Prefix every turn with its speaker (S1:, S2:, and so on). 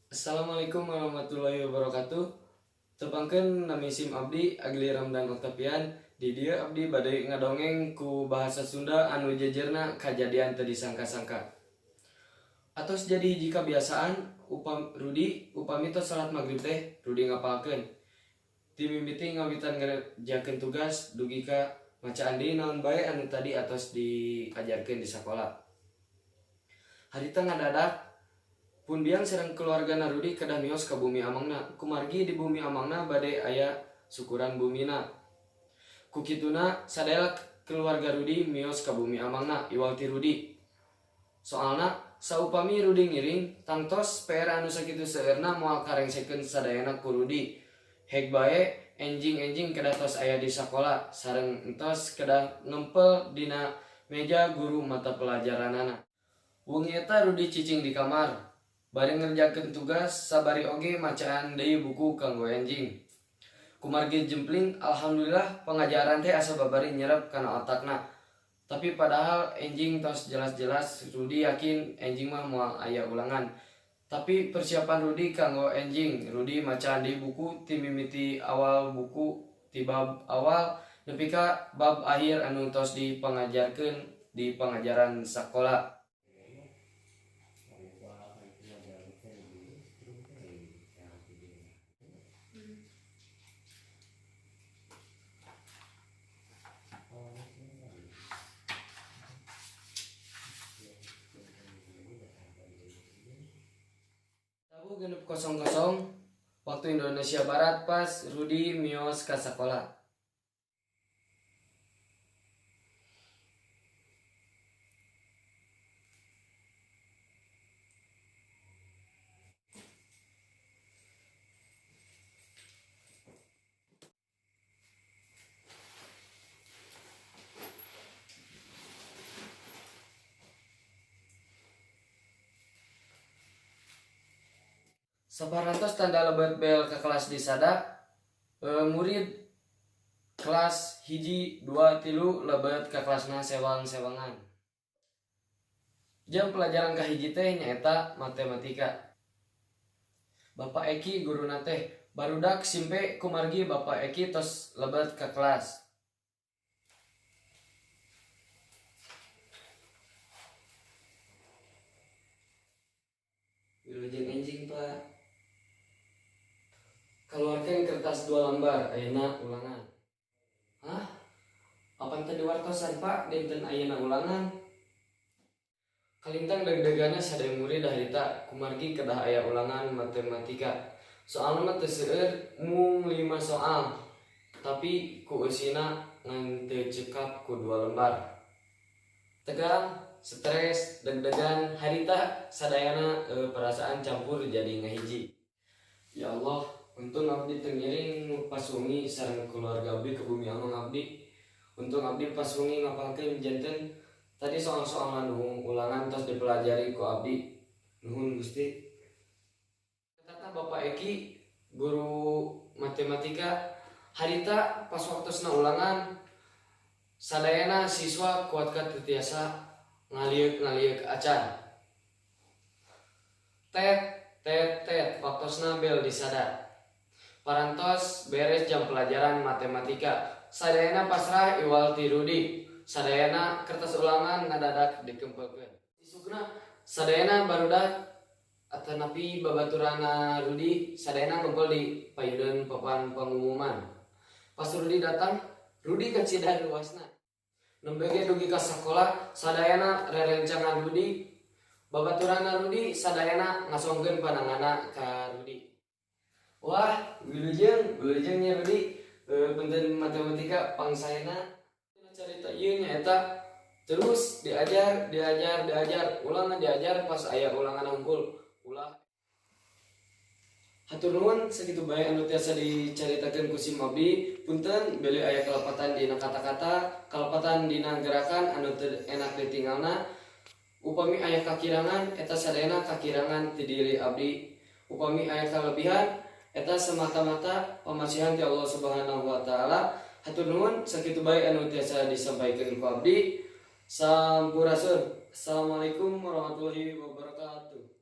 S1: Assalamualaikum warahmatullahi wabarakatuh. Tepangkeun, nami sim abdi Agli Ramdan Octavian. Di dieu abdi bade ngadongeng ku bahasa Sunda anu jejerna kajadian teu disangka-sangka. Atos jadi hiji kabiasaan upam Rudi, upami tos salat magrib teh Rudi ngapalkeun. Ti mimiti ngawitan ngerjakeun tugas dugi ka macaan deui naon bae anu tadi atos diajarkeun di sakola. Harita ngadadak pun biang sareng keluargana Rudi kedah mios ka bumi amangna, kumargi di bumi amangna bade aya syukuran bumina. Ku kituna sadaya keluarga Rudi mios ka bumi amangna iwal ti Rudi. Soalna saupami Rudi ngiring, tangtos PR anu sakitu seueurna moal karengsekeun sadayana ku Rudi. Heg bae enjing-enjing kedah tos aya di sakola sareng entos kedah ngempel dina meja guru mata pelajaranana. Wengi eta Rudi cicing di kamar bari ngerjakeun tugas sabari oge macaan deui buku kanggo enjing. Kumargi jempling, alhamdulillah pangajaran teh asa babari nyerep kana otakna. Tapi padahal enjing tos jelas-jelas Rudi yakin enjing mah moal aya ulangan. Tapi persiapan Rudi kanggo enjing, Rudi macaan deui buku ti mimiti awal buku, ti bab awal nepi ka bab akhir anu tos dipangajarkeun di pangajaran sakola. Tabuh 6.00 waktu Indonesia Barat, pas Rudi mios ka sakola. Saparantos tanda lebet bel ke kelas disada, murid kelas 1, 2, 3 lebet ke kelasna sewang-sewangan. Jam pelajaran kahiji teh nyaeta matematika. Bapak Eki guruna teh, barudak simpe kumargi Bapak Eki tos lebet ke kelas. Wilujeng enjing, Pak. Keluarkan kertas dua lembar, ayeuna ulangan. Hah? Apan tadi wartosan, Pak, dinten ayeuna ulangan? Kalintang deg-deganna sadaya murid harita kumargi kedah aya ulangan matematika. Soalna mah teu seueur, mung 5 soal. Tapi ku eusina ngan teu cekap ku dua lembar. Tegang, stres, deg-degan, harita sadayana perasaan campur jadi ngahiji. Ya Allah, untung abdi teu ngiring pas wengi sareng keluarga abdi ke bumi amang abdi. Untung abdi pas wengi ngapalkeun, janten tadi soal-soal anu ulangan tos dipelajari ku abdi. Nuhun, Gusti. Kata Bapak Eki, guru matematika, harita pas waktosna ulangan sadayana siswa kuat teu tiasa ngalieuk-ngalieuk acan. Tet tet tet, waktosna bel disada. Parantos beres jam pelajaran matematika. Sadayana pasrah iwal ti Rudi. Sadayana kertas ulangan ngadadak dikempelkeun. Isukna sadayana barudak atanapi babaturana Rudi sadayana ngumpul di payuneun papan pengumuman. Pas Rudi datang, Rudi kacida ruasna. Nembe ge dugi ka sakola sadayana rerencangan Rudi. Babaturana Rudi sadayana ngasongkeun pandanganna ka Rudi. Wah, wilujeng, wilujeng nya Rudi. Punten matematika pangsaena. Carita ieu nyaeta terus diajar, diajar, diajar, ulangan diajar, pas aya ulangan unggul ulah. Hatur nuhun, sakitu bae anu tiasa dicaritakeun ku sim abdi. Punten bilih aya kalepatan dina kata-kata, kalepatan dina gerakan anu teu enak ditinggalna. Upami aya kakirangan, eta sadayana kakirangan ti diri abdi. Upami aya kalebihan, eta semata-mata pamasihan ti Allah Subhanahu wa taala. Hatur nuhun, sakitu bae anu tiasa disampaikan ku abdi. Sampurasun. Assalamualaikum warahmatullahi wabarakatuh.